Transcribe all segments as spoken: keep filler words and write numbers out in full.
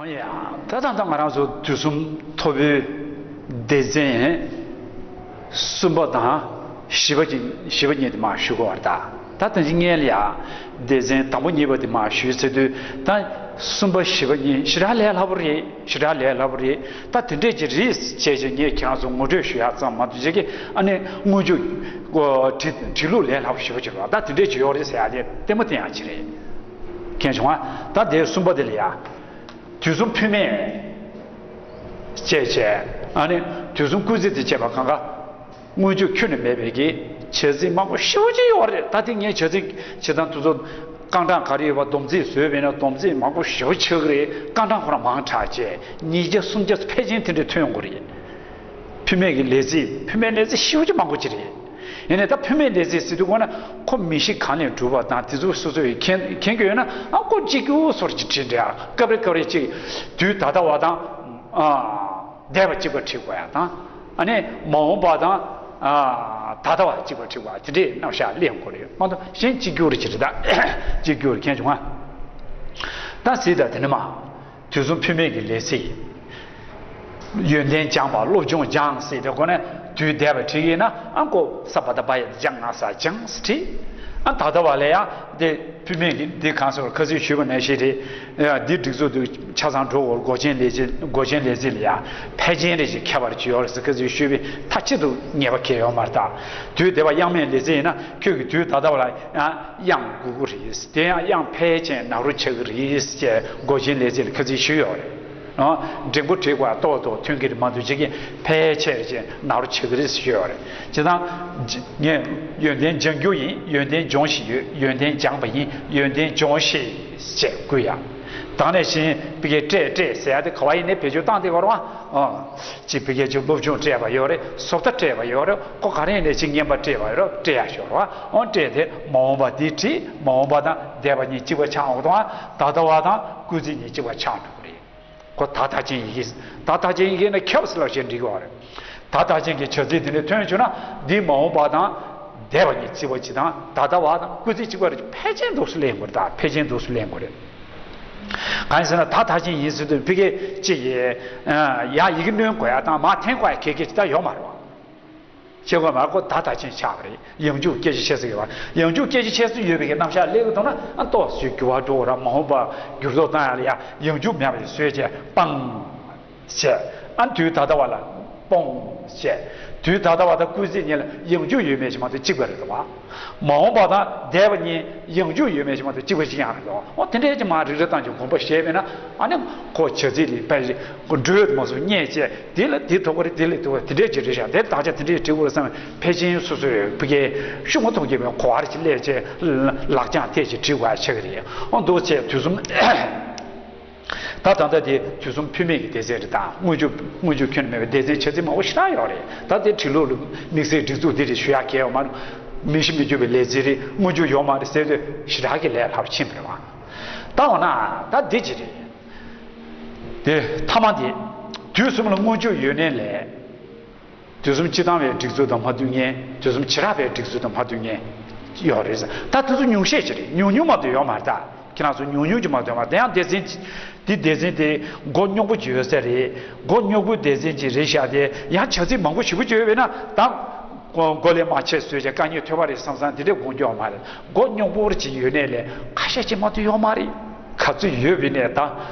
ཡང་ད་ད་ལྟ་ང་རང་ཚོ་དུས་གསུམ་ཐོར་བུའི་སྡེ་ཚན་གསུམ་པ་དང་བཞི་པ་གཉིས་བཞི་པ་གཉིས་དེ་མར་ཞུ་དགོས་པ་རེད་ད། ད་དེ་འདྲ་ངས་ལ་ཡ་སྡེ་ཚན་དང་པོ་གཉིས་པ་དེ་མར་ཞུས་ཚར་དུས། ད་གསུམ་པ་བཞི་པ་གཉིས་ཞེ་དྲག་ལས་སླ་པོ་རེད། ཞེ་དྲག་ལས་སླ་པོ་རེད། ད་དེ་འདྲས་ཀྱི་རེད་ཅེས་ཀྱི་ངས་ཁྱེད་རང་ཚོ་ངོ་སྤྲོད་ཞུ་ཡག་ཙམ་མ་གཏོགས་ཅིག་གི་ཨ་ནི་དངོས་བརྗོད་ཀྱི་བྲིས་ལུགས་ལས་སླ་པོ་ཞེ་པོ་ཅིག་རེད་བ། ད་དེ་འདྲས་ཀྱི་ཡོད་རེད་ཟེར་ཡག་དེ་ལྟད་མོ་བསྟན་ཡག་ཅིག་རེད། མཁྱེན་བྱུང་ང་། ད་དེ་གསུམ་པ་དེ་ལ་ཡ། དུས་གསུམ་འཕུལ་མེད་ཅེས་བྱས། ཨ་ནི་དུས་གསུམ་སྐུལ་ཚིག་དེ་བྱས་པ་གང་ག་དངོས་བརྗོད་ཁྱོན་ནས་མེད་པའི་གི་བྱ་ཚིག་མང་པོ་ཞེ་པོ་ཅིག་ཡོད་རེད། ད་དེ་ངས་བྱ་ཚིག་བྱེད་སྟངས་དེ་ཚོ་རྐང་གྲངས་ག་རེ་ཡོད་པ་སྡོམ་རྩིས་བཟོས་པས་ན་སྡོམ་རྩིས་མང་པོ་ཞེ་པོ་ཆགས་ཀྱི་རེད། རྐང་གྲངས་ཁོ་རང་མང་དྲགས་བྱས་ཉིས་བརྒྱ་སུམ་བརྒྱ་ཕལ་ཆེར་དེ་འདྲས་ཐོན་དགོས་རེད། འཕུལ་མེད་ཀྱི་ལས་ཚིག་འཕུལ་མེད་ལས་ཚིག་ཞེ་པོ་ཅིག་མང་པོ་ཅིག་རེད། ཡིན་ནའི་ད་འཕུལ་མེད་ལས་ཚིག་ཟེར་དུས་ཁོ་ན་ཁོ་མི་གཞི་གང་ལས་གྲུབ་པ་དང་དེ་ཚོ་སོ་སོ་ཡི་མཁྱེན་མཁྱེན་གྱི་ཡོད་ན་ཨ་ཁོ་གཅིག་གྱུར་སོར་གྱི་བྲིས་འདྲ་སྐབས་རེ་སྐབས་རེ་གཅིག་དུས་ད་ལྟ་བ་དང་ཨ་འདས་པ་གཅིག་པ་བྲིས་དགོས་ཡ་དང་ཨ་ནི་མ་འོངས་པ་དང་ཨ་ད་ལྟ་བ་གཅིག་པ་བྲིས་དགོས་ཡ་དེ་འདྲའི་རྣམ་གཞག་གླེང་དགོས་རེད་མ་གཏོགས་གཞན་གཅིག་གྱུར་གྱི་རེད་ད། གཅིག་གྱུར་མཁྱེན་བྱུང་ང་། ད་ཟེར་ད་དེ་ནི་མ། དུས་གསུམ་འཕུལ་མེད་ཀྱི་ལས་ཚིག་ཡོན་ཏན་སྦྱངས་པ་སློབ་སྦྱོང་སྦྱངས་ཟེར་དེ་ཁོ་ནས་དུས་འདས་པ་བྲིས་ཡིན་ན་ཨ་ཁོ་ས་པ་ད་པ་ཡ་སྦྱངས་ང་ས་སྦྱངས་ཟེར་བྲིས། ཨ་ད་ལྟ་བ་ལ་ཡང་དེ་འཕུལ་མེད་ཀྱི་འདི་གང་སོར་ཁ་སིར་ཞུས་པ་ནང་བཞིན་རེད། འདི་སྒྲིག་འཛུགས་དུ་ཆ་ཚང་འགྲོ་བར་མགོ་ཅན་ལས་ཚིག་མགོ་ཅན་ལས་ཚིག་ལ་ཡང་ཕལ་ཆེར་རེ་ཞིག་ཁྱད་པར་ཅིག་ཡོད་རེད་ཟེར་ཁ་སིར་ཞུས་པའི་མཐའ་གཅིག་ཏུ་ངེས་པ་གལ་ཡོད་མ་རེད་ད། དུས་འདས་པ་དབྱངས་མེད་ལས་ཚིག་ཡིན་ན་ཁྱོད་ཀྱི་དུས་ད་ལྟ་བ་ལ་ཡང་དབྱངས་དགུ་དགུ་རེད། དེ་ཡང་དབྱངས་ཕལ་ཆེར་ནག་རུ་ཆགས་ཀྱི་རེད་ཅེས་མགོ་ཅན་ལས་ཚིག་ལ་ཁ་ཚིག་ཞུས་ཡོད་རེད། འགྲེང་བུ་བྲིས་པ་ཏོག་ཏོག་ཐོན་གྱི་རེད་མ་གཏོགས་ཅིག་གིས་ཕལ་ཆེར་ཅན་ནག་རུ་ཆགས་ཀྱི་རེད་ཞུས་ཡོད་རེད། བྱས་ཙང་། ངས་ཡོན་ཏན་སྦྱང་རྒྱུ་ཡིན། ཡོན་ཏན་སྦྱོང་བཞིན་ཡོད། ཡོན་ཏན་སྦྱངས་པ་ཡིན། ཡོན་ཏན་སྦྱོང་ཤེས་ཅེས་བསྐུལ་ཡ། ད་ནས་བཞིན་ཕ་གིར་སྤྲད་སྤྲད་ཟེར་ཡ་དེ་ག་བ་ཡིན་ནའི་བེད་སྤྱོད་བཏང་དེ་ག་རེད་བ། ཅིག་ཕ་གིར་ཅིག་སློབ་སྦྱོང་སྤྲད་པ་ཡོད་རེད། བཟོ་ལྟ་སྤྲད་པ་ཡོད་རེད། ཁོ་ག་རེ་ཡིན་ནའི་ཅིག་རྔན་པ་སྤྲད་པ་ཡོད་རེད། སྤྲད་ཡ་ཞོར་བ་འོ་སྤྲད་དེ་མ་འོངས་པ་འདི་བྲིས། མ་འོངས་པ་དང་འདས་པ་གཉིས་གཅིག་པ་ཆགས་འོང་དང་ད་ལྟ་བ་དང་སྐུལ་ཚིག་གཉིས་གཅིག་པ་ཆགས་འགྲོ་གི་རེད། ཁོ་ད་མཐའ་ཅན་ཡི་གེ། ད་མཐའ་ཅན་ཡི་གེ་ནི་ཁྱབ་སི་ལབ་བྱས་འབྲི་དགོས་རེད། ད་མཐའ་ཅན་གྱི་བྱ་ཚིག་དེ་འདྲ་ཐོན་བྱུང་ན་འདི་མ་འོངས་པ་དང་འདས་པ་གཉིས་གཅིག་པ་གཅིག་དང་ད་ལྟ་བ་དང་སྐུལ་ཚིག་གཅིག་པ་རེད། ཕལ་ཆེར་འདུག་སུ་ལེན་དགོས་རེད། ད་ཕལ་ཆེར་འདུག་སུ་ལེན་དགོས་རེད། གང་ཡིན་ཟེར་ན་ད་མཐའ་ཅན་ཡིན་ཟེར་དུས་ཕ་གི་གཅིག་གིས་ཡང་ཡི་གེ་སྣོན་དགོས་ཡ་དང་མར་འཐེན་དགོས་ཡ་གེ་གེ་ཅིག་ད་ཡོད་མ་རེད་བ། ཤེས་དགོས་མ་ཁོ་ད་མཐའ་ཅན་ཆགས་པ་རེད། ཡང་འཇུག་སྐད་ཅིག་ཆད་སུ་ཡོད་པ། ཡང་འཇུག་སྐད་ཅིག་ཆད་སུ་ཡོད་པའི་གི་རྣམ་གཞག་སླེབས་ཀྱི་འདུག་ན་ཨ་ཏོག་ཙམ་འགྱུར་བ་འགྲོ་ར། མ་འོངས་པ་འགྱུར་ལྡོག་བཏང་ཡ་ལ་ཡ་ཡང་འཇུག་མེད་པ་ཞིག་བཟོས་བྱས་སྤང་བྱས། ཨ་དུས་ད་ལྟ་བ་ལ་སྤོང་བྱས། དུས་ད་ལྟ་བ་དང་སྐུལ་ཚིག་གཉིས་ལ་ཡང་འཇུག་ཡོད་མེད་ཞིག་མ་གཏོགས་གཅིག་པ་རེད་འདུག་བ། མ་འོངས་པ་དང་འདས་པ་གཉིས་ཡང་འཇུག་ཡོད་མེད་ཞིག་མ་གཏོགས་གཅིག་པ་ཞིག་ཡང་རེད་འདུག་འོ་དེ་འདྲའི་ཅིག་མ་རིག་རིག་སྟངས་ཀྱི་དགོངས་པ་བཞེས་པས་ན་ཨ་ནི་ཁོ་བྱ་ཚིག་ལས་པའི་འགྲོས་དུ་མ་སོང་བརྙས་བྱས། དེ་ལ་དེ་ཐོབ་པ་རེད། དེ་ལ་ཐོབ་པ་དེ་འདྲས་ཅིག་རེད་ཤག་དེ་དག་ཆ་དེ་འདྲས་བྲིས་དགོས་རེད་བསམ་པའི་ཕལ་ཆེར་སོ་སོའི་ཕ་གིའི་ཤུགས་མ་ཐུག་གི་མེད་གོ་བར་ཅིག་སླེབས་བྱས་ལག་བརྐྱངས་ཐེབས་ཅིག་བྲིས་དགོས་ཡ་ཆགས་ཀྱི་རེད། ཨོ་འདུག་བྱས་དུས་གསུམ་ད་ད་ལྟ་དེ་དུས་གསུམ་འཕུལ་མེད་ཀྱི་སྡེ་ཚན་རེད། ད་དངོས་བརྗོད་དངོས་བརྗོད་ཁྱོན་ནས་མེད་པའི་སྡེ་ཚན་བྱ་ཚིག་མང་པོ་ཞེ་དྲག་ཡོད་རེད། ད་དེ་བྲིས་ལུགས་ལ་དམིགས་བསལ་སྒྲིག་འཛུགས་འདི་རེད་ཞུ་ཡ་གལ་ཡོད་མ་རེད། མི་གཞི་མི་འགྱུར་བའི་ལས་ཚིག་རེད། དངོས་བརྗོད་ཡོད་མ་རེད་ཟེར་དུས་ཞེ་དྲག་གི་ལས་སླ་པོ་ཕྱིན་པ་རེད་བ། ད་འོ་ན་ད་འདི་ཅི་རེད། དེ་ཐ་མ་དེ། དུས་གསུམ་ལ་དངོས་བརྗོད་ཡོད་ནའི་ལས། དུས་གསུམ་སྤྱི་བཏང་བའི་སྒྲིག་འཛུགས་དང་མ་མཐུན་མཁན། དུས་གསུམ་བྱེ་བྲག་པའི་སྒྲིག་འཛུགས་དང་མ་མཐུན་མཁན་ཡོད་རེད། ད་དེ་ཚོ་ཉུང་ཤས་ཅིག་རེད། ཉུང་ཉུང་མ་གཏོགས་ཡོད་མ་རེད་ད། ཁྱེད་རང་ཚོ་ཉུང་ཉུང་ཅིག་མ་གཏོགས་ཡོད་མ་རེད། དེ་ཡང་སྡེ་ཚན་ཅིག་དེ་སྡེ་ཚན་དེ་མགོ་རྙོག་པོ་ཅིག་ཡོད་ས་རེད། མགོ་རྙོག་པོའི་སྡེ་ཚན་ཅིག་རེད་ཤག་དེ་ཡང་བྱ་ཚིག་མང་པོ་ཞེ་པོ་ཅིག་ཡོད་པས་ན་ད། མགོ་ལས་མ་ཆད་བཟོས་བྱས་དཀའ་ངལ་ཐོན་པ་རེད་བསམ་བསམ་དེ་འདྲས་དགོངས་སྐྱོར་མ་རེད། མགོ་རྙོག་པོ་ཅིག་ཡོད་ནའི་ལས་ཁ་ཤས་ཅིག་མ་གཏོགས་ཡོད་མ་རེད། ག་ཚོད་ཡོད་པའི་ནས་ད་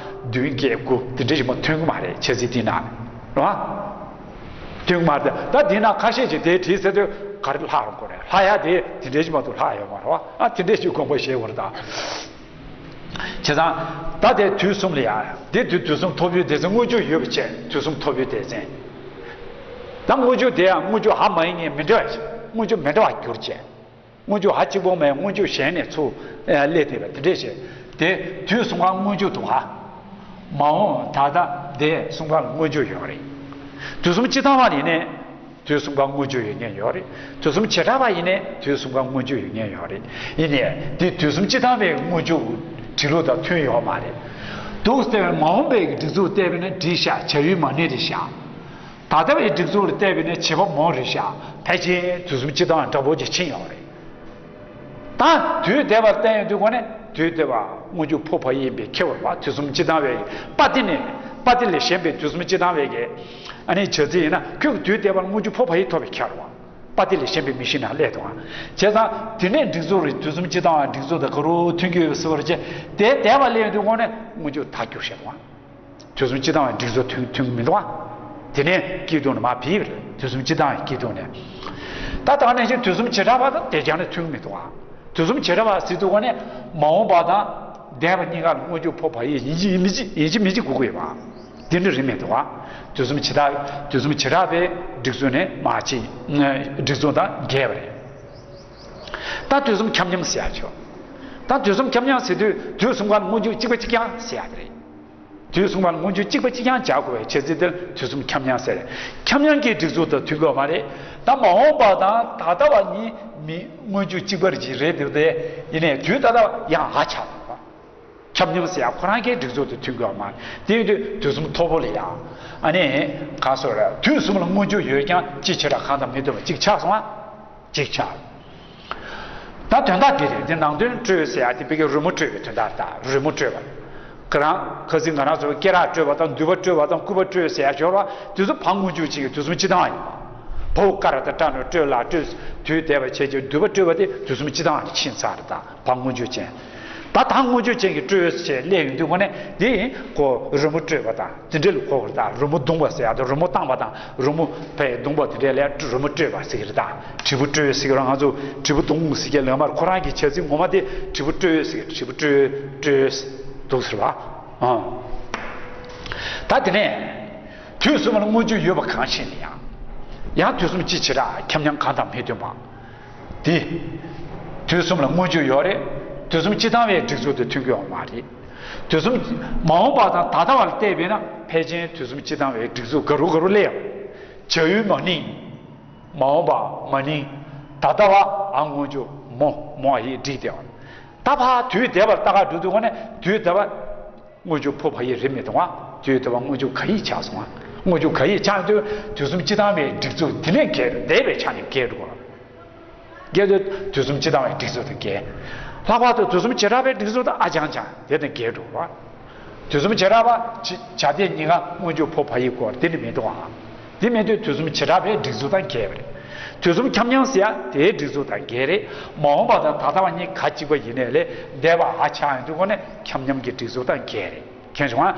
བདུན་བརྒྱད་དགུ་དེ་འདྲ་ཞིག་མ་ཐོན་གི་མ་རེད། བྱ་ཚིག་དེ་ན་རེད་བ། ཐོན་གི་མ་རེད། ད་དེ་ན་ཁ་ཤས་ཅིག་དེ་བྲིས་ཚར་དུས་ག་རེ་ལྷག་རུང་གོ་རེད། ལྷག་ཡ་དེ་དེ་འདྲ་ཞིག་མ་གཏོགས་ལྷག་ཡོད་མ་རེད་བ། ཨ་དེ་འདྲ་ཞིག་དགོངས་པ་བཞེས་དགོས་རེད་ད། བྱས་ཙང་ད་དེ་དུས་གསུམ་ལ་ཡ་དེ་དུས་དུས་གསུམ་ཐོར་བུའི་སྡེ་ཚན་དངོས་བརྗོད་ཡོད་པ་བྱས་དུས་གསུམ་ཐོར་བུའི་སྡེ་ཚན། ད་དངོས་བརྗོད་དེ་ཡང་དངོས་བརྗོད་ཧ་མ་ཡིན་མཁན་མི་འདྲ་བ་ཞིག་དངོས་བརྗོད་མི་འདྲ་བ་གྱུར་བྱས། དངོས་བརྗོད་ཧ་གཅིག་པོ་མེད། དངོས་བརྗོད་གཞན་ནས་ཚུར་སླེབས་བསྡད་པ་དེ་འདྲས་བྱས། དེ་དུས་གསུམ་ག་དངོས་བརྗོད་འདུག་ག་མ་འོངས་ད་ལྟ་འདས་གསུམ་ག་དངོས་བརྗོད་ཡོད་རེད། དུས་གསུམ་སྤྱི་བཏང་བ་ཡིན་ནའི་དུས་གསུམ་ག་དངོས་བརྗོད་ཡོད་མཁན་ཡོད་རེད། དུས་གསུམ་བྱེ་བྲག་པ་ཡིན་ནའི་དུས་གསུམ་ག་དངོས་བརྗོད་ཡོད་མཁན་ཡོད་རེད། ཡིན་ནའི་དེ་དུས་གསུམ་སྤྱི་བཏང་བའི་དངོས་བརྗོད་བྲིས་ལུགས་དང་མཐུན་ཡོད་མ་རེད། འདུག་སེ་བལྟས་པས་མ་འོངས་པའི་སྒྲིག་འཛུགས་བལྟས་པས་ན་བྲིས་ཤག་བྱ་ཡུལ་མ་ཎི་རེད་ཤག་ད་ལྟ་བའི་སྒྲིག་འཛུགས་ལ་བལྟས་པས་ན་བྱེད་པ་མང་རེད་ཤག་ཕལ་ཆེར་དུས་གསུམ་སྤྱི་བཏང་འདྲ་པོ་ཅིག་ཕྱིན་ཡོད་རེད། ད་དུས་འདས་པར་བལྟས་ཡོང་དུས་གོ་ནས་ དུས་འདས་པ་སྔོན་འཇུག་འཕོ་བ་ཡིན་པས་ཁྱབ་པ་རེད་བ། དུས་གསུམ་སྤྱིར་བཏང་བའི་པ་ཏི་ནས་པ་ཏི་ལས་གཞན་པའི་དུས་གསུམ་སྤྱིར་བཏང་བའི་གི་ཨ་ནི་བྱ་ཚིག་ཡིན་ན་ཁྱོད་ཀྱི་དུས་འདས་པ་ལ་སྔོན་འཇུག་འཕོ་བ་ཡིན་ཐོབ་པས་ཁྱབ་རེད་བ། པ་ཏི་ལས་གཞན་པའི་མིང་གཞི་ནང་སླེབས་འདུག་བ། བྱས་ཙང་དེ་ནས་སྒྲིག་འཛུགས་རེད། དུས་གསུམ་སྤྱིར་བཏང་བ་སྒྲིག་འཛུགས་དང་ག་རུ་མཐུན་གྱི་ཡོད་ཟེར་བ་རེད་བྱས། དེ་འདས་པ་སླེབས་དུས་སྔོན་ནས་སྔོན་འཇུག་ད་འགྱུར་བཞག་འདུག་བ། དུས་གསུམ་སྤྱིར་བཏང་བའི་སྒྲིག་འཛུགས་མཐུན་མཐུན་གྱི་མི་འདུག་བ། དེ་ནས་སྐྱིད་སྡུག་ནས་མར་བིས་པ་རེད། དུས་གསུམ་སྤྱིར་བཏང་བའི་སྐྱིད་སྡུག་ནས། ད་ད་ནས་ཀྱང་དུས་གསུམ་བྱེ་བྲག་པ་དང་དེ་ཀྱང་ནས་མཐུན་གྱི་མི་འདུག་བ། དུས་གསུམ་བྱེ་བྲག་པ་ཟེར་དུས་སྔོན་ནས་མ་འོངས་པ་དང་འདས་པ་གཉིས་ཀ་ལ་སྔོན་འཇུག་འཕོ་བ་ཡིན་གཅིག་མིན་གཅིག་ཡིན་གཅིག་མིན་གཅིག་དགོས་ཀྱི་ཡོད་པ། དེ་འདྲ་རེད་མི་འདུག་བ། དུས་གསུམ་བྱེ་བྲག་དུས་གསུམ་བྱེ་བྲག་པའི་སྒྲིག་འཛུགས་ནས་མར་གཅིག་སྒྲིག་འཛུགས་དང་འགལ་བ་རེད། ད་དུས་གསུམ་ཁྱབ་མཉམ་ཟེར་ཡག་ཆོག་ད་དུས་གསུམ་ཁྱབ་མཉམ་ཟེར་དུས་དུས་གསུམ་ཀ་ལ་སྔོན་འཇུག་གཅིག་པ་གཅིག་རྐྱང་ཟེར་ཡག་དེ་རེད། དུས་གསུམ་པ་ལ་སྔོན་འཇུག་གཅིག་པ་གཅིག་རྐྱང་སྦྱར་དགོས་པའི་བྱས་ཚུལ་དེར་དུས་གསུམ་ཁྱབ་མཉམ་ཟེར། ཁྱབ་མཉམ་གྱི་སྒྲིག་འཛུགས་དང་མཐུན་དགོས་པ་མ་རེད། ད་མ་འོངས་པ་དང་ད་ལྟ་བ་གཉིས་མི་སྔོན་འཇུག་གཅིག་པ་རེད་ཅིག་རེད་འདུག་སྟེ། ཡིན་ནའི་དུས་ད་ལྟ་བ་ཡང་ཨ་ཆགས་འདུག་པ། ཁྱབ་མཉམ་ཟེར་ཡག་ཁོ་རང་གི་སྒྲིག་འཛུགས་དང་མཐུན་དགོས་པ་མ་རེད། དེ་ཡིན་དུས་དུས་གསུམ་མཐོ་པོ་ལ་ཡང་ཨ་ནི་གང་ཟེར་རེད། དུས་གསུམ་ལ་སྔོན་འཇུག་ཡོད་ཀྱང་སྤྱི་བྱེ་བྲག་གང་དང་མི་མཐུན་པ་གཅིག་ཆགས་སོང་ཨ། གཅིག་ཆགས། ད་དོན་དག་འདི་རེད། འདི་ནང་དོན་སྤྲོས་ཟེར་ཡ་དེ་བི་གའི་རོལ་མོ་སྤྲོས་པའི་དོན་དག་རེད། ད་རོལ་མོ་སྤྲོས་པ། ཁ་རང་ཁ་སང་ང་རང་ཚོ་སྐེ་རགས་སྤྲོས་པ་དང་མདུད་པ་སྤྲོས་པ་དང་སྐུད་པ་སྤྲོས་ཟེར་ཡ་སྦྱོར་བ་དེ་ཚོ་བ་སྔོན་འཇུག་ཅན་གྱི་དུས་གསུམ་སྤྱི་བཏང་བ་ཡིན་པ། བ་ཀ་ར་ད་ཏྲ་ན་སྤྲོས་ལ་སྤྲོས། དུས་འདས་པ་བྱས་ཀྱི་མདུད་པ་སྤྲོས་པ་དེ་དུས་གསུམ་སྤྱི་བཏང་བ་ཕྱིན་ཚར་རེད། ད་བ་སྔོན་འཇུག་ཅན། ད་ད་སྔོན་འཇུག་ཅན་གྱི་སྤྲོས་བྱས་སླེབས་ཡོང་དུས་སྒོ་ནས་འདི་ཁོ་རོལ་མོ་སྤྲོས་པ་དང་དེ་འདྲ་ལ་གོ་དགོས་རེད། ད་རོལ་མོ་བརྡུངས་པ་ཟེར་ཡ་དང་རོལ་མོ་བཏང་བ་དང་རོལ་མོ་ཕའི་བརྡུངས་པ་དེ་འདྲ་ལ་རོལ་མོ་སྤྲོས་པ་ཟེར་གྱི་རེད། ད་དྲིལ་བུ་སྤྲོས་ཟེར་གྱི་རེད། ང་ཚོ་དྲིལ་བུ་བརྡུངས་ཟེར་གྱི་ལ་མར་ཁོ་རང་གི་བྱ་ཚིག་ངོ་མ་དེ་དྲིལ་བུ་སྤྲོས་ཟེར་གྱི་དྲིལ་བུ་སྤྲོས་སྤྲོས་འདུག་ཟེར་བ། ཨང་། ད་དེ་ནས་དུས་གསུམ་ལ་སྔོན་འཇུག་ཡོད་པ་གང་ཞིག་ལ་ཡང་ཡང་དུས་གསུམ་སྤྱི་བྱེ་བྲག་ཁྱབ་མཉམ་གང་དང་མི་མཐུན་པ། དེ། དུས་གསུམ་ལ་སྔོན་འཇུག་ཡོད་རེད། དུས་གསུམ་སྤྱི་བཏང་བའི་སྒྲིག་འཛུགས་དེ་མཐུན་གྱི་ཡོད་མ་རེད། དུས་གསུམ། མ་འོངས་པ་དང་ད་ལྟ་བ་ལ་བལྟས་པས་ན་ཕལ་ཆེར་དུས་གསུམ་སྤྱི་བཏང་བའི་སྒྲིག་འཛུགས་ག་རུ་ག་རུ་སླེབས་ཡང་། བྱ་ཡུལ་མ་ནིང་། མ་འོངས་པ་མ་ནིང་། ད་ལྟ་བ་ཨ་སྔོན་འཇུག་མོ་མོ་ཨ་ཡིག་བསྒྲིགས་ཏེ། ད་ཕར་དུས་འདས་པར་ལྟ་ག་འགྲོ་དུས་སྒོ་ནས་དུས་འདས་པ། སྔོན་འཇུག་འཕོ་བ་ཡིག་རེད་མི་འདུག་ཨ། དུས་འདས་པ་སྔོན་འཇུག་ག་ཡིག་ཆགས་སོང་ཨ། སྔོན་འཇུག་ག་ཡིག་ཆགས་དུས་དུས་གསུམ་སྤྱི་བཏང་བའི་སྒྲིག་འཛུགས་དེ་ནས་འགལ་འདས་པའི་ཆ་ནས་འགལ་འགྲོ་གི་རེད། འགལ་དུས་དུས་གསུམ་སྤྱི་བཏང་བའི་སྒྲིག་འཛུགས་དང་འགལ། ལྷག་པར་དུ་དུས་གསུམ་བྱེ་བྲག་པའི་སྒྲིག་འཛུགས་དང་ཨ་ཅང་ཅང་དེ་དང་འགལ་འགྲོ་གི་རེད། དུས་གསུམ་བྱེ་བྲག་པ་བྱ་བྱ་དེ་གཉིས་ཀ་སྔོན་འཇུག་འཕོ་བ་ཡིག་སྐོར་དེ་ནི་མི་འདུག་ཨ། དེ་མེད་དུས་དུས་གསུམ་བྱེ་བྲག་པའི་སྒྲིག་འཛུགས་དང་འགལ་བ་རེད། དུས་གསུམ་ཁྱབ་མཉམ་ཟེར་ཡ་དེའི་སྒྲིག་འཛུགས་དང་འགལ་རེད། མ་འོངས་པ་དང་ད་ལྟ་བ་གཉིས་ག་གཅིག་པ་ཡིན་ནའི་ལས་འདས་པ་ཨ་ཆགས་ཡོང་དུས་སྒོ་ནས་ཁྱབ་མཉམ་གྱི་སྒྲིག་འཛུགས་དང་འགལ་རེད། མཁྱེན་བྱུང་ཨ།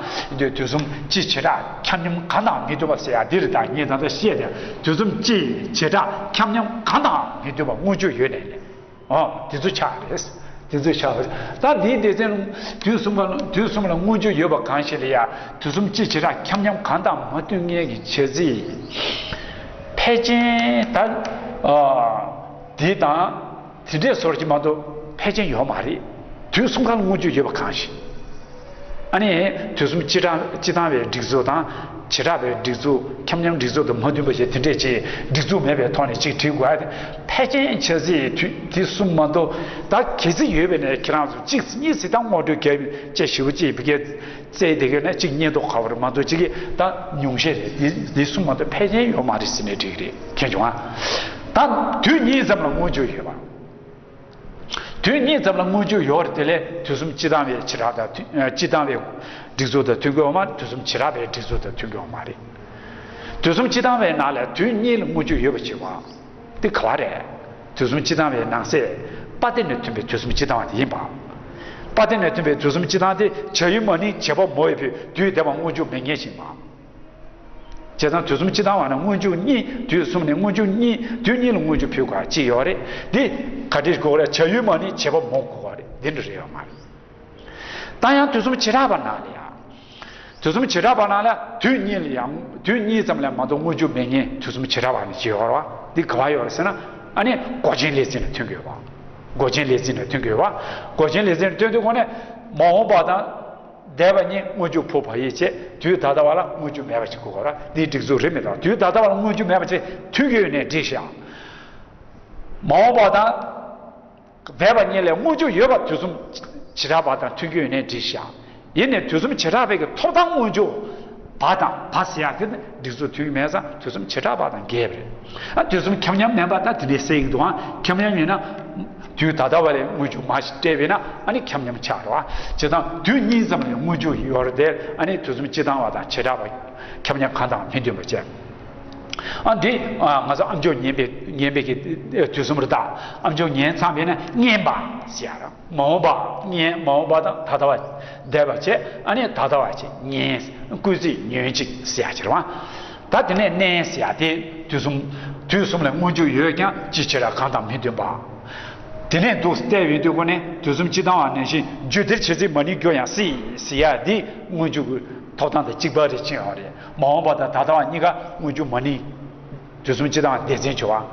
དུས་གསུམ་སྤྱི་བྱེ་བྲག་ཁྱབ་མཉམ་གང་དང་མི་མཐུན་པ་ཟེར་ཡ་འདི་རེད། ད་ངས་ད་ལྟ་བཤད་དེ་དུས་གསུམ་སྤྱི་བྱེ་བྲག་ཁྱབ་མཉམ་གང་དང་མི་མཐུན་པ་སྔོན་འཇུག་ཡོད་ནའི་ལས། ཨོ། དེ་ཚོ་ཆགས་རེད། དེ་ཚོ་ཆགས་རེད། ད་འདིའི་སྡེ་ཚན་དུས་གསུམ་པ་དུས་གསུམ་ལ་སྔོན་འཇུག་ཡོད་པ་གང་ཞིག་ལ་ཡ་དུས་གསུམ་སྤྱི་བྱེ་བྲག་ཁྱབ་མཉམ་གང་དང་མ་མཐུན་ངེས་ཀྱི་བྱེད་རྩིས། ཕལ་ཆེར་ད་ཨ་འདི་དང་དེ་འདྲས་སོར་གྱི་མ་གཏོགས་ཕལ་ཆེར་ཡོད་མ་རེད། དུས་གསུམ་ཀ་ལ་སྔོན་འཇུག་ཡོད་པ་གང་ཞིག་ཨ་ནི་དུས་གསུམ་སྤྱི་བཏང་སྤྱི་བཏང་བའི་སྒྲིག་འཛུགས་དང་བྱེ་བྲག་པའི་སྒྲིག་འཛུགས་ཁྱབ་མཉམ་སྒྲིག་འཛུགས་དང་མ་མཐུན་པ་ཞིག་དེ་འདྲས་ཅིག་སྒྲིག་འཛུགས་མེད་པའི་ཐོག་ནས་ཅིག་བྲིས་དགོས་ཨ། ཕལ་ཆེར་བྱ་རྩིས་དུས་དེ་གསུམ་མ་གཏོགས་ད་གལ་སྲིད་ཡོད་པས་ན་ཁྱེད་རང་ཚོ་གཅིག་གཉིས་ཟིག་ད་ངོ་སྤྲོད་རྒྱབ་ཅེས་ཞུ་ཅེས་བི་གས་རྩེ་དེ་གས་ན་གཅིག་རྙེད་མདོག་ཁ་པོ་རེད་མ་གཏོགས་གཅིག་གིས་ད་ཉུང་ཤས་རེད། དེ་དེ་གསུམ་མ་གཏོགས་ཕལ་ཆེར་ཡོད་མ་རེད་ཟེར་ནས་བྲིས་ཀྱི་རེད། མཁྱེན་བྱུང་ཨ། ད་དུས་གཉིས་ཙམ་ལ་སྔོན་འཇུག་ཡོད་པ། དུས་གཉིས་ཙམ་ལ་སྔོན་འཇུག་ཡོད་རེད། དེ་ལས་དུས་གསུམ་སྤྱི་བཏང་བའི་བྱེ་བྲག་དང་མཐུན་ཨ་སྤྱི་བཏང་བའི་སྒྲིག་འཛུགས་དང་མཐུན་དགོས་པ་མ་དུས་གསུམ་བྱེ་བྲག་པའི་སྒྲིག་འཛུགས་དང་མཐུན་དགོས་པ་མ་རེད། དུས་གསུམ་སྤྱི་བཏང་བའི་ནང་ལ་དུས་གཉིས་ལ་སྔོན་འཇུག་ཡོད་པ་བྱེད་པ། འདི་ག་བ་རེད། དུས་གསུམ་སྤྱི་བཏང་བའི་ནང་གསེས་པ་ཏི་ནས་མཐུན་པའི་དུས་གསུམ་སྤྱི་བཏང་བ་དེ་ཡིན་པ། པ་ཏི་ནས་མཐུན་པའི་དུས་གསུམ་སྤྱི་བཏང་དེ་བྱ་ཡུལ་མ་ནིང་བྱེད་པ་མོ་ཡི་བུ་དུས་འདས་པ་སྔོན་འཇུག་མེད་ངེས་ཤིང་མ། བྱས་ཙང་དུས་གསུམ་སྤྱི་བཏང་བ་ན་སྔོན་འཇུག་གཉིས། དུས་གསུམ་ནས་སྔོན་འཇུག་གཉིས། དུས་གཉིས་ལ་སྔོན་འཇུག་ཕུལ་དགོས་ཅིག་ཡོད་རེད། འདི་ག་འདྲས་དགོས་རེད། བྱ་ཡུལ་མ་ནིང་བྱེད་པ་མོ་དགོས་རེད། འདི་འདྲ་རེད་ཡོད་མ་རེད། ད་ཡང་དུས་གསུམ་བྱེ་བྲག་པ་ནང་ལ་ཡང་། དུས་གསུམ་བྱེ་བྲག་པ་ནང་ལ་དུས་གཉིས་ལ་ཡང་དུས་གཉིས་ཙམ་ལས་མ་གཏོགས་སྔོན་འཇུག་མེད་ངེས་དུས་གསུམ་བྱེ་བྲག་པ་ནི་ཅི་ཡོད་རེད་བ། འདི་ག་བ་ཡོད་རེད་ཟེར་ན། ཨ་ནི་མགོ་ཅན་ལས་ཚིག་ནས་ཐོན་གྱི་ཡོད་བ། མགོ་ཅན་ལས་ཚིག་ནས་ཐོན་གྱི་ཡོད་བ། མགོ་ཅན་ལས་ཚིག་ནས་ཐོན་དུས་སྒོ་ནས་མ་འོངས་པ་དང་། འདས་པ་གཉིས་སྔོན་འཇུག་ཕུ་བ་ཡིག་བྱས་དུས་ད་ལྟ་བ་ལ་སྔོན་འཇུག་མེད་པ་ཞིག་གོ་དགོས་ར། འདིའི་སྒྲིག་འཛུགས་རེད་མི་འདུག་དུས་ད་ལྟ་བ་ལ་སྔོན་འཇུག་མེད་པ་ཞིག་ཐོན་གྱི་ཡོད་ནའི་འགྲིག་ཤག་མ་འོངས་པ་དང་འདས་པ་གཉིས་ལས་སྔོན་འཇུག་ཡོད་པ་དུས་གསུམ་བྱེ་བྲག་པ་དང་ཐོན་གྱི་ཡོད་ནའི་འགྲིག་ཤག་ཡིན་ནའི་དུས་གསུམ་བྱེ་བྲག་པའི་གི་ཐོབ་ཐང་སྔོན་འཇུག་པ་དང་བ་ཟེར་ཡག་དེ་ནི་སྒྲིག་འཛུགས་ཐོན་གྱི་མེད་ཙང་དུས་གསུམ་བྱེ་བྲག་པ་དང་འགལ་བ་རེད། ཨ་དུས་གསུམ་ཁྱབ་མཉམ་མིན་པ་ད་དེ་འདྲའི་གསལ་གྱི་འདུག་ཨ་ཁྱབ་མཉམ་ཡིན་ན། དུས་ད་ལྟ་བ་ལས་སྔོན་འཇུག་མ་ཞིག་སྤྲད་པས་ན་ཨ་ནི་ཁྱབ་མཉམ་ཆགས་རེད་བ། བྱས་ཙང་དུས་གཉིས་ཙམ་ལས་སྔོན་འཇུག་ཡོད་རེད་དེ། ཨ་ནི་དུས་གསུམ་སྤྱི་བཏང་བ་དང་བྱེ་བྲག་པ་ཁྱབ་མཉམ་གང་དང་མི་མཐུན་པ་བྱས། ཨ་འདི་ང་ཚོ་ཨ་མཆོག་ཉན་པའི་ཉན་པའི་གི་དུས་གསུམ་རེད་ད། ཨ་མཆོག་ཉན་ཚང་བས་ན་བསྙེན་པ་ཟེར་ཡ་རང་མ་འོངས་པ་བསྙེན། མ་འོངས་པ་དང་ད་ལྟ་བ་འདས་པ་བྱས། ཨ་ནི་ད་ལྟ་བ་བྱས་ཉན། སྐུལ་ཚིག་ཉོན་ཅིག་ཟེར་ཡ་ཅིག་རེད་བ། ད་དེ་ནས་གནས་ཟེར་ཡ་དེ་དུས་གསུམ། དུས་གསུམ་ལ་སྔོན་འཇུག་ཡོད་ཀྱང་སྤྱི་བྱེ་བྲག་གང་དང་མི་མཐུན་པ། དེ་ནས་འདུག་བལྟས་ཡོང་དུས་ཁོ་ནས་དུས་གསུམ་སྤྱི་བཏང་བ་ནང་བཞིན་རྒྱུ་དེར་བྱེད་ཚིག་མ་ནིང་རྒྱུ་ཡང་སྲིད་ཟེར་ཡ་འདི་སྔོན་འཇུག་གི་ཐོབ་ཐང་དང་གཅིག་པ་རེད་ཅེས་ཡོང་རེད། མ་འོངས་པ་དང་ད་ལྟ་བ་གཉིས་ཀ་སྔོན་འཇུག་མ་ནིང་། དུས་གསུམ་སྤྱི་བཏང་བ་སྡེ་ཚན་བྱེད་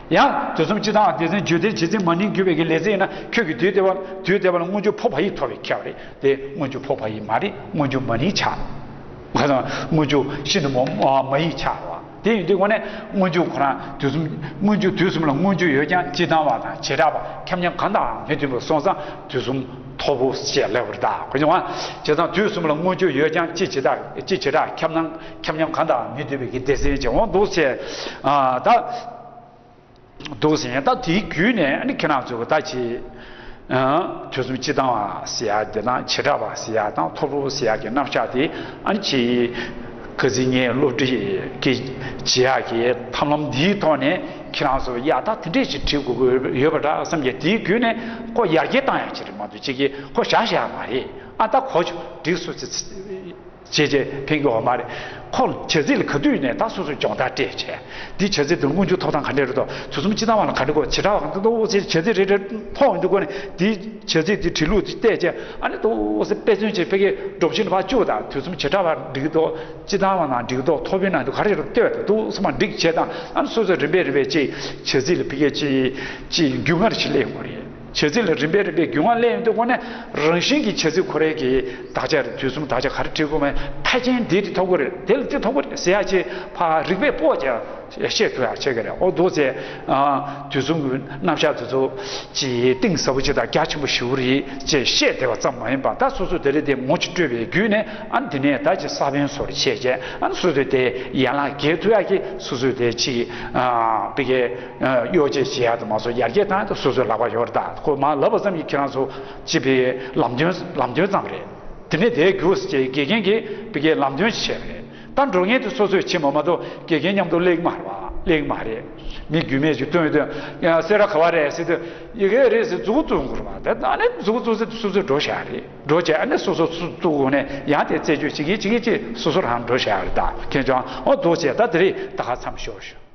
པ། ཡང་དུས་གསུམ་སྤྱི་བཏང་བ་སྡེ་ཚན་རྒྱུ་དེར་བྱེད་ཚིག་མ་ནིང་རྒྱུ་བའི་གི་ལས་ཚིག་ཡིན་ན་ཁྱོད་ཀྱི་དུས་དེ་བ་དུས་དེ་བ་ལ་སྔོན་འཇུག་ཕོ་བ་ཡིག་ཐོབ་པའི་ཁྱབ་རེད་དེ། སྔོན་འཇུག་ཕོ་བ་ཡིག་མ་རེད། སྔོན་འཇུག་མ་ནིང་ཆགས། ཁ་སང་སྔོན་འཇུག་ཤིན་ཏུ་མ་མ་ཡིག་ཆགས་པ། དེ་ཡིན་དུས་ཁོ་ནས་སྔོན་འཇུག་ཁོ་རང་དུས་གསུམ། སྔོན་འཇུག་དུས་གསུམ་ལ་སྔོན་འཇུག་ཡོད་ཀྱང་སྤྱི་བཏང་བ་དང་བྱེ་བྲག་པ་ཁྱབ་མཉམ་གང་དང་མི་མཐུན་པར་སོང་ཙང་དུས་གསུམ་ཐོབ་བོ་ཞེས་ལབ་པར་གདའ། ཁོ་ཚོ་བྱས་ཙང་དུས་གསུམ་ལ་སྔོན་འཇུག་ཡོད་ཀྱང་སྤྱི་བྱེ་བྲག་སྤྱི་བྱེ་བྲག་ཁྱབ་སྣང་ཁྱབ་མཉམ་གང་དང་མི་མཐུན་པའི་གི་སྡེ་ཚན་གྱི་འོང་འདུག་ཟེར། ད་འདུག་ཟེར། ད་དེའི་བརྒྱུད་ནས་ཨ་ནི་ཁྱེད་རང་ཚོས་ད་ཅི། དུས་གསུམ་སྤྱི་བཏང་བ་ཟེར་ཡ་དེ་དང་བྱེ་བྲག་པ་ཟེར་ཡ་དང་ཐོབ་རོགས་ཟེར་ཡ་གི་རྣམ་གཞག་དེ་ཨ་ནི་ཅི། ཁ་སང་ངས་སློབ་ཁྲིད་ཀྱི་བྱེད་ཡག་གི་ཐབས་ལམ་འདིའི་ཐོག་ནས་ཁྱེད་རང་ཚོ་ཡ་ད་དེ་འདྲས་ཞིག་བྲིས་དགོས་ཀྱི་ཡོད་པ་འདྲ་བསམ་གྱི། དེའི་བརྒྱུད་ནས་ཁོ་ཡར་རྒྱས་བཏང་ཡག་ཅིག་རེད་མ་གཏོགས་ཅིག་གིས་ཁོ་བཞག་བཞག་མ་རེད། ཨ་ད་གོ་ཆོག་འགྲིག་སོང་ཟེར་བྱས་བྱས་ཕན་གྱི་ཡོད་མ་རེད། ཁོ་བྱ་ཚིག་ལ་ག་དུས་ནས་ད་སོ་སོ་སྦྱོང་བརྡར་སྤྲད་བྱས། འདི་བྱ་ཚིག་འདི་ལ་སྔོན་འཇུག་ཐོབ་ཐང་ག་འདྲས་རེད་དོ། དུས་གསུམ་སྤྱི་བཏང་བ་ལ་ག་འདྲས་གོ། བྱེ་བྲག་པ་གང་འདྲ་འདུག་ཟེར་བྱ་ཚིག་རེ་རེ་མཐོང་ཡོང་དུས་སྒོ་ནས་འདི་བྱ་ཚིག་འདི་བྲིས་ལུགས་འདི་བལྟས་བྱས། ཨ་ནི་འདུག་སེ་དཔེ་མཚོན་བྱས་ཕ་གིའི་སྒྲོམ་གཞི་ནས་ཕར་བཅུག་དང་། དུས་གསུམ་བྱེ་བྲག་པ་འགྲིག་འདུག་སྤྱི་བཏང་བ་ནང་འགྲིག་འདུག་ཐོབ་པའི་ནང་དུ་ག་རེ་རེད་ལྟོས་དང་འདུག་སེ་མར་འགྲིག་བྱས་དང་། ཨ་ནི་སོ་སོས་རིམ་པས་རིམ་པས་ཅིག་བྱ་ཚིག་ལ་ཕ་གིའི་ཅིག་ཅིག་རྒྱུས་མངའ་རེ་ཞིག་སླེབས་ཡོང་གི་རེད། བྱ་ཚིག་ལ་རིམ་པས་རིམ་པས་རྒྱུས་མངའ་སླེབས་ཡོང་དུས་སྒོ་ནས་རང་བཞིན་གྱིས་བྱ་ཚིག་ཁོ་རའི་གི་དག་ཆ་རེད། དུས་གསུམ་དག་ཆ་ག་རེ་བྲིས་དགོས་མིན་མཐའ་ཅན་འདི་འདི་ཐོབ་ཀྱི་རེད། དེ་ལ་འདི་ཐོབ་ཀྱི་རེད་ཟེར་ཡ་ཅིག་ཕར་རིག་པས་སྤོ་བྱས་ཤེས་ཐུབ་ཡག་བྱེད་ཀྱི་རེད། འོ་འདུག་ཟེར། དུས་གསུམ་གྱི་རྣམ་གཞག་དེ་ཚོ་ཅིག་གཏིང་ཟབ་པོ་ཅིག་དང་རྒྱ་ཆེན་པོ་ཞེ་པོ་རེད་ཅེས་བཤད་བསྡད་པ་ཙམ་མ་ཡིན་པར། ད་སོ་སོ་དེ་རིང་དེ་ངོ་ཅིག་སྤྲོད་པའི་བརྒྱུད་ནས། ཨ་ནི་དེ་ནས་ད་ཅིག་ས་བོན་སོར་བྱས་བྱས། ཨ་ནི་སོ་སོས་དེ་ཡན་ལག་རྒྱས་ཐུབ་ཡག་གི་སོ་སོས་དེ་ཅིག་ཨ་ཕ་གིའི་གཡོ་བྱེད་བྱེད་ཡག་དུ་མ་སོང་། ཡར་རྒྱས་བཏང་ཡག་དུ་སོ་སོའི་ལག་པ་ཡོད་རེད། ད་ཁོ་མར་ལབ་པ་ཙམ་གྱིས་ཁྱེད་རང་ཚོ་ཅིག་ཕ་གིའི་ལམ་སྟོན་ལམ་སྟོན་ཙམ་རེད། དེ་ནས་དེའི་རྒྱུགས་ཅེས་དགེ་རྒན་གྱིས་ཕ་གིའི་ལམ་སྟོན་ཞིག་བྱས་པ་རེད། ད་འགྲོ་མཁན་དེ་སོ་སོས་བྱེད་མ་མ་གཏོགས་དགེ་རྒན་མཉམ་དུ་སླེབས་མ་རེད་བ། སླེབས་མ་རེད། མི་རྒྱུས་མེད་ཅིག་སྟོན་དུས་ཡང་སེ་ར་ག་བ་རེད་ཟེར་དུས་ཡ་གི་རེད་ཟེར་མཛུ་གུ་བཙུགས་དགོས་རེད་བ། ད་ཨ་ནི་མཛུ་གུ་བཙུགས་ཟེར་དུས་སོ་སོས་འགྲོ་བཞག་རེད། འགྲོ་བྱས་ཨ་ནི་སོ་སོ་སུ་བཙུགས་དགོས་ནས་ཡང་དེ་རྩད་གཅོད་བྱེད་ཀྱི་བྱེད་ཀྱི་ཅེས་སོ་སོ་རང་འགྲོ་བཞག་རེད། ད་ཁྱེད་ཅག་འོ་འདུག་བྱས། ད་དེ་རིང་ད་ག་མཚམས་ཞོག་ཞུ།